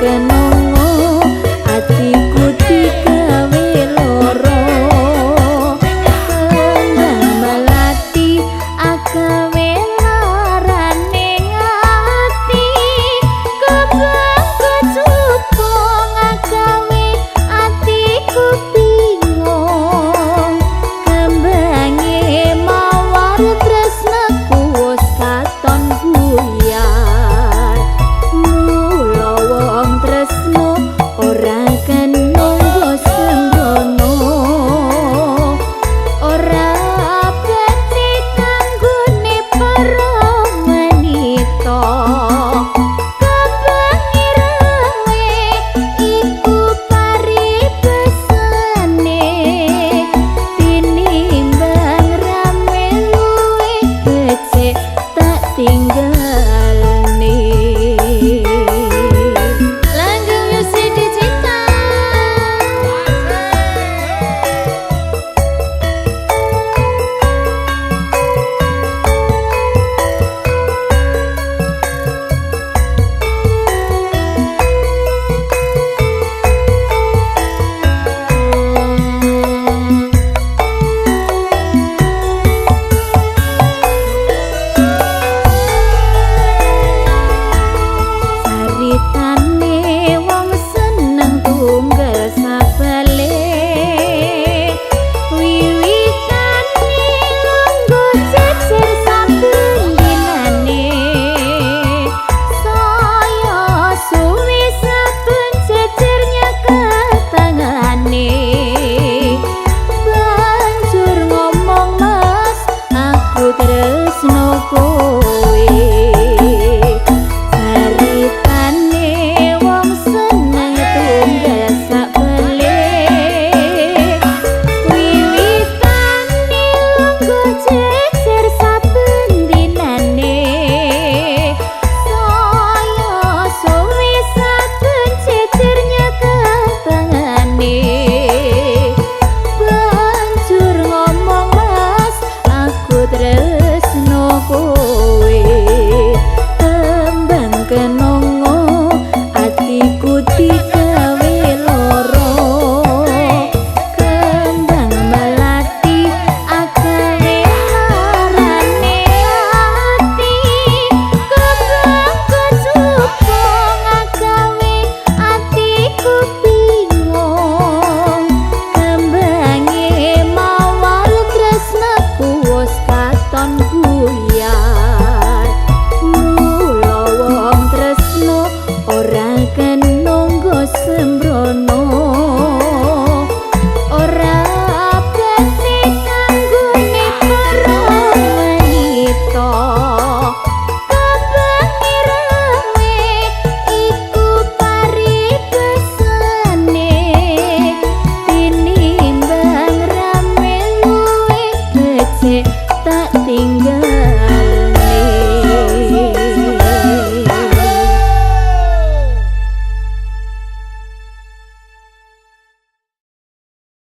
Kenongo atiku digawe loro. Kembang melati agawe larane ati, kembang kecubung agawe atiku bingung. Kembange mawar tresnaku wis katon buyar. Mula wong tresno ora kenunggu sembrono, ora becik kanggone para wanita. Kembang irenge iku paribasane, tinimbang rame luwih becik tak tinggalne. Langgeng Music Digital. Caritane wong seneng tunggal sabale, wiwitane lungguh jejer saben dinane. Saya suwi saben jejer nyekel tangane, banjur ngomong mas aku tresno kowe. Caritane wong seneng tunggal sakbale, wiwitane lungguh jejer saben dinane. Saya suwi saben jejer nyekel tangane, banjur ngomong mas aku tresno kowe. Kembang kenongo atiku digawe loro, kembang melati agawe larane ati, kembang kecubung agawe atiku bingung. Kembange mawar tresnaku wis katon buyar. Mula wong tresno ora kenunggu sembrono.